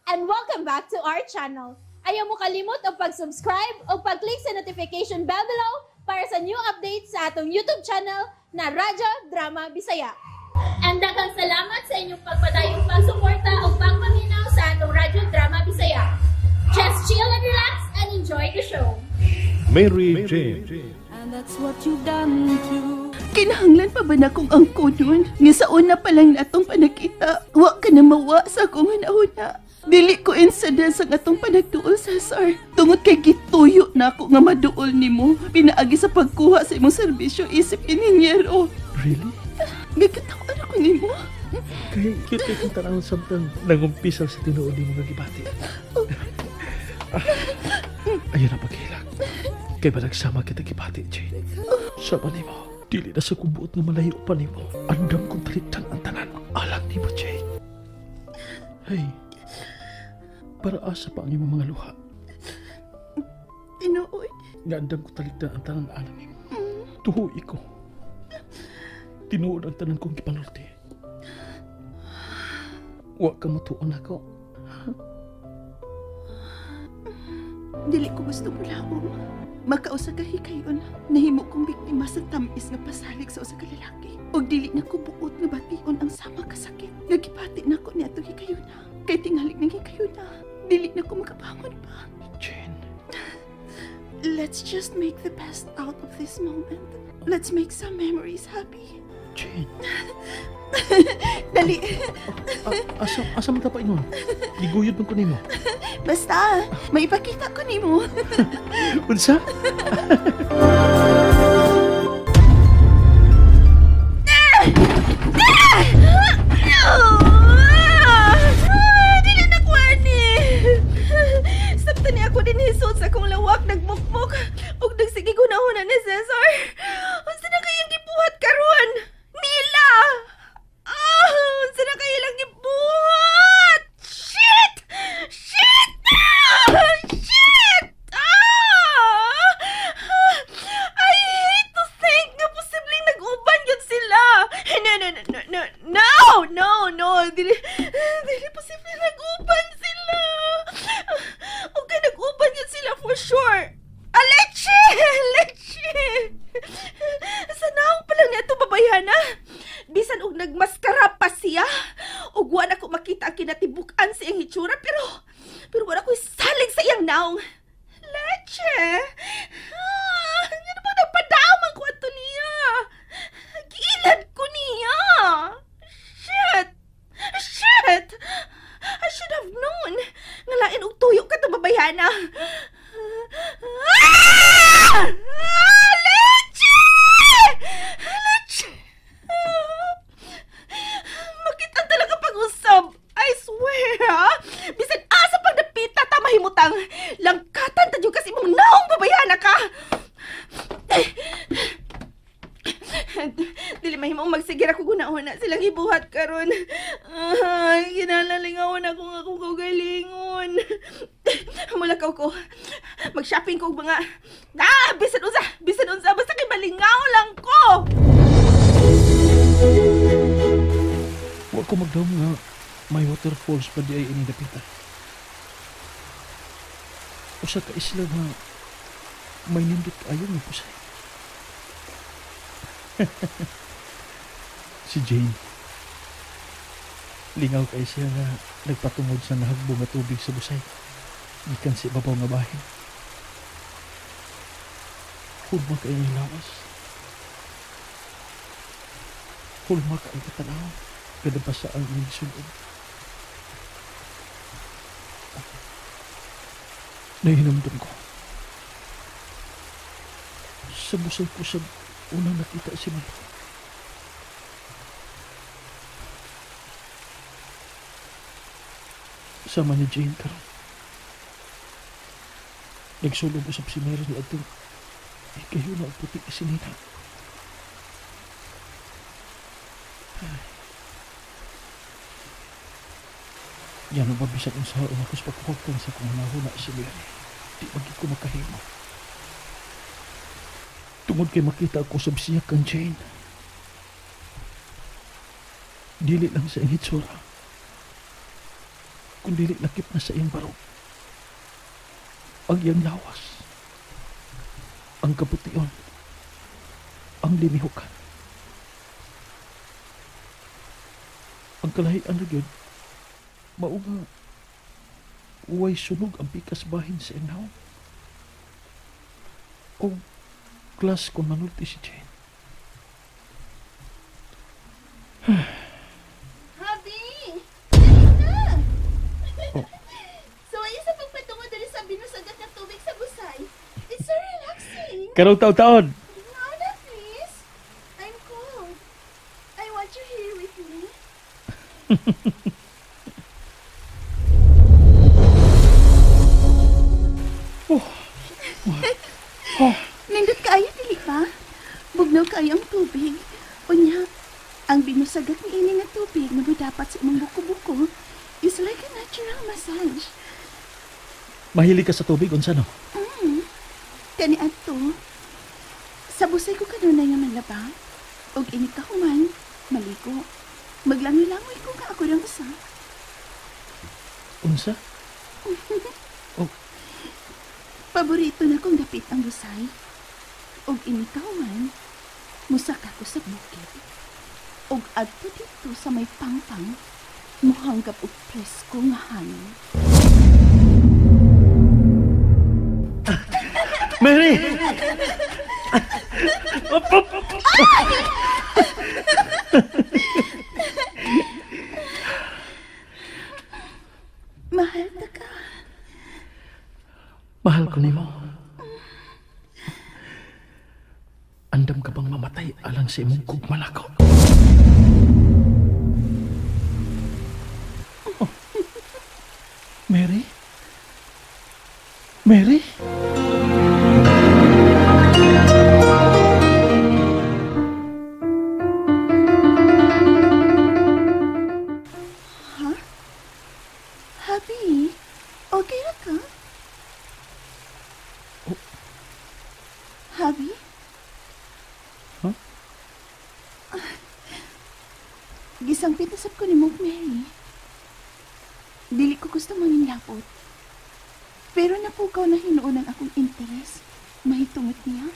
And welcome back to our channel. Ayaw mo kalimot og pag-subscribe o pag-click sa notification bell below para sa new updates sa atong YouTube channel na Radyo Drama Bisaya. And daghang salamat sa inyong pagpadayong pagsuporta o pagpaminaw sa atong Radyo Drama Bisaya. Just chill and relax and enjoy the show. Mary Jane. And that's what you've done to Kinahanglan pa ba na kong angkonon? Nga sa una pa lang natong panagkita, wa ka na mawa sa akong hunahuna. Dili ko insada sa atong panagduol, Cesar. Tungod kay gituyo na ako nga maduol nimo, pinaagi sa pagkuha sa imong serbisyo isip ininyero. Really? Gagkatawan ako nimo. Kay cute kay kong tanawon samtang nangumpisa sa tinuod nimo nga gibati. Ah, ayun ang paghilak. Kay balagsama kita gibati, Jane. Sama nimo. Dili na sa kubuot nga malayo pa nimo. Andam kong talikdan ang tanan. Alang nimo, Jane. Hey, para asa pa ang imong mga luha. Tinuod. Nga andam ko talikdan ang tanan alang nimo. Tuhoy ko. Tinuod ang tanan kong gipanulti. Wa ka matuon ako. Dili ko gusto mulaom. Makausa ka hikayon, nahimo kong biktima sa tamis nga pasalig sa usa ka lalaki. Ug dili na ko buot nga bation ang sama kasakit. Nagipati na ko niadtong hikayona. Kay tingalig ng hikayona, dili na ko makabangon pa. Jane. Let's just make the best out of this moment. Let's make some memories happy. Jane. Dali. Asa man ta pa ingon? Giguyod man ko nimo. Basta, may ipakita ko nimo. Unsa? Dili na ko ani. Sabta ni ako din hisod sa akong lawak nagmukmok ug nagsige gunahon ni Cesar. Unsa na kayang gibuhat karon? Nila. Ah, unsa na kay ilang gibuhat? Shit! Shit! Ah! Shit! Ah! I hate to think nga posibleng nag-uban yun sila. No, no, no, no, no, no, no, no. Dili, dili posible nag-uban sila. Okay, nag-uban yun sila for sure. Aleche! Aleche! Sa naong pa lang niya ito babayhana. Bisan og nagmaskara pa siya. Og wa na ko makita ang kinatibuk-an sa iyang hitsura, pero wala ko salig sa iyang naong. Leche! Ah, ano ba nagpadamang ko ato niya? Giilad ko niya! Shit! Shit! I should have known. Ngalain og tuyo ka to babayhana. Ah! Ah! Leche! Leche! Makita talaga pag-usab. I swear, ha? Bisan asa pagdapita ta mahimutang. Langkatan ta jud kasi imong naong babayhana ka. Dili mahimong magsigir ako guna-una silang ibuhat karon. Ay, kinalalingawan ako nga akong kaugalingon. Mulakaw ko. Mag-shopping ko og mga bisan unsa basta kay malingaw lang ko. Wa ko magdawom nga may waterfalls pa di ay ini dapita. Usa ka isla nga may nindot kaayo nga pusay. Si Jane. Lingaw kay siya nga nagpatungod sa nahagbo nga tubig sa busay. Gikan sa ibabaw nga bahin. Hulma kay ang lawas. Hulma kay katanaw. Kada basa ang iyong sulod. Nahinamdam ko. Sa busay ko sa unang nakita si Malo. Sama ni Jane karon. Nagsulog usap si Mary ni Adto. Kayo na ang puti si Nina. Yan ang mabisan ang saon ako sa pagkuhagkan sa kung nahuna si Mary. Di magig ko makahimo. Tungod kay makita ako sa siya kang Jane. Dili lang sa iyang hitsura. Kung dili lakip na sa iyang barog. Ang iyang lawas. Ang kabutiyon. Ang linihukan. Ang kalahian na yun, mao nga uway sunog ang pikas bahin sa iyang naong. O klas kung manulti si Jane. Habi! Dali na! Oh. So, ayun sa pagpatungo dali sa binusagat ng tubig sa busay. It's so relaxing. Karong taon-taon! No, na, please. I'm cold. I want you here with me. Oh. Oh. Nindot kaayo, dili ba? Bugnaw kaayo ang tubig. Unya, ang binusagak ni ini nga tubig na dapat sa imong buko-buko is like a natural massage. Mahilig ka sa tubig, unsa no? Kani adto, sa busay ko kanunay nga manlaba, og inig ka human, maligo. Maglangoy-langoy ko nga ako lang usa. Unsa? Oh. Paborito na kong dapit ang busay. Og inig ka human, musaka ko sa bukid. Og adto dito sa may pangpang, muhanggap og presko nga hangin. Mary! Op, op, op. Mahal ta ka. Mahal ko nimo. Andam ka bang mamatay alang sa imong gugma nako? Oh. Mary? Mary? Ha? Happy? Okay ra ka? Oh. Happy? Huh? Gisangpit na sab ko ni Mong Mary. Dili ko gusto manginlapot. Pero napukaw na hinuon ang akong interes. Mahitungot niya.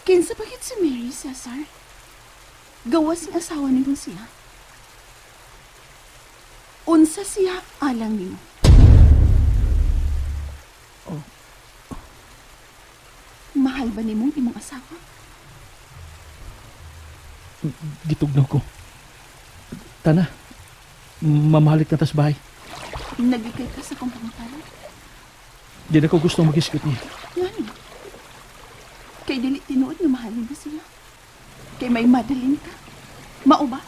Kinsa bakit si Mary, Cesar? Gawas ng asawa nimo siya. Unsa siya alang nimo? Oh. Mahal ba nimong imong asawa? Gitugnaw ko. Tana, mamahalik na tas bahay. Naglikay ka sa kong pangutana? Di na ko gusto mag-iskut niya. Ngano? Kay dili tinuod nga mahalin mo siya. Kay may madalin ka. Mao ba?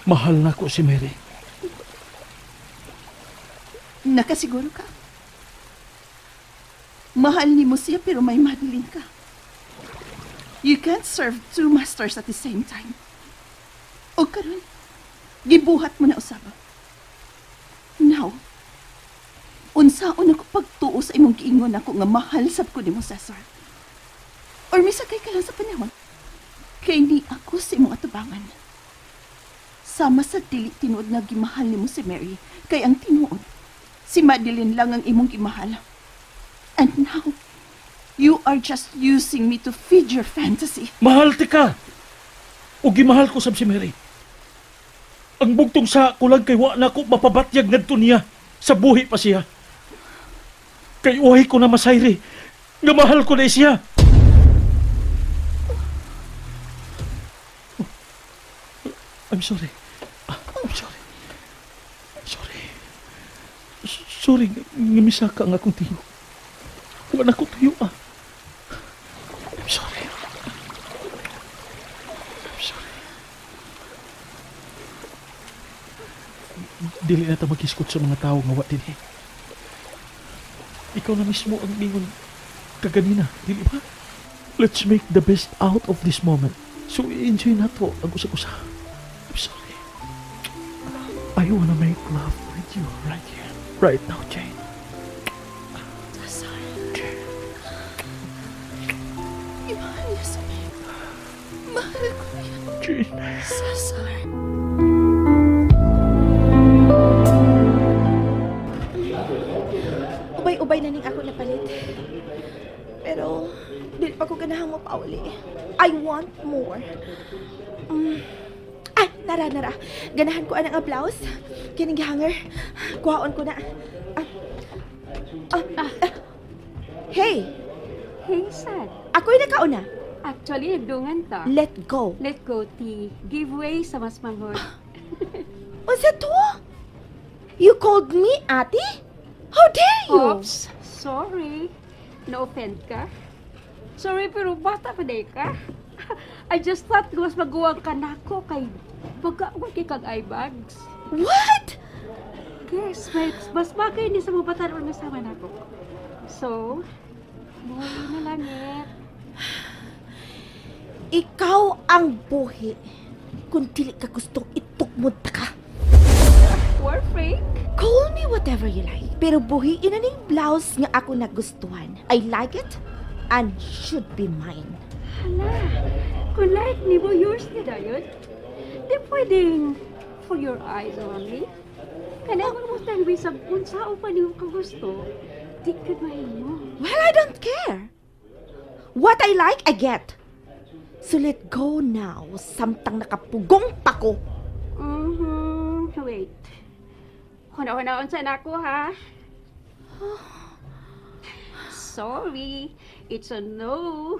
Mahal na ko si Mary. Nakasiguro ka? Mahal nimo siya pero may madalin ka. You can't serve two masters at the same time. O karon, gibuhat mo na usaba. Now, unsaon ako pagtuo sa imong giingon ako nga mahal sab ko nimo, Cesar. Or misakay ka lang sa panahon, kay ni ako sa imong atubangan. Sama sa dili tinuod nga gimahal nimo si Mary, kay ang tinuod, si Madeline lang ang imong gimahal. And now, you are just using me to feed your fantasy. Mahal ti ka! O gimahal ko sab si Mary. Ang bugtong sa kulang kay wa na ko mapabatyag ngadto niya. Sa buhi pa siya. Kay uhay ko na masayri. Nga mahal ko na siya. I'm sorry. I'm sorry. Sorry. Sorry, nga misaka ang akong tiyo. Wa na ko tuyo ah. I'm sorry. I'm sorry. Dili na ta mag-iskot sa mga tao nga wa dinhi. Ikaw na mismo ang ningon kaganina, dili ba? Let's make the best out of this moment. So i-enjoy na to ang usa-usa. I'm sorry. I wanna make love with you right here, right now, Jane. Cesar, Jane. imahal niya si Mary. Mahal ko niya. Jane. Cesar. mo pauli. I want more. Ay, nara, nara. Ganahan ko anang blouse. Kining hanger. Kuhaon ko na. Ah. Ah, ah. Hey, Hey, sad. Ako'y nakauna. Actually, nagdungan ta. Let go. Let go, T. Give way sa mas manghod. Unsa to? You called me ate? How dare you? Oops, sorry. Na-offend ka? Sorry, pero bata pa diay ka. I just thought mas maguwang ka nako kay baga ko kay kag eye bags. What? Yes, mas bagay ni sa mga batanon nga sama nako. So, buhi na langit. Ikaw ang buhi. Kung dili ka gustong itukmod ta ka. War freak? Call me whatever you like. Pero buhi ina ning blouse nga ako nagustuhan. I like it and should be mine. Hala, kung like nimo, yours ni dayon. Di pwedeng for your eyes only. Kana mo tang bisag unsa pa nimo kagusto, di ka mahimo. Well, I don't care. What I like, I get. So let go now, samtang nakapugong pa ko. Wait. Huna-hunaon sa nako ha. Sorry, it's a no.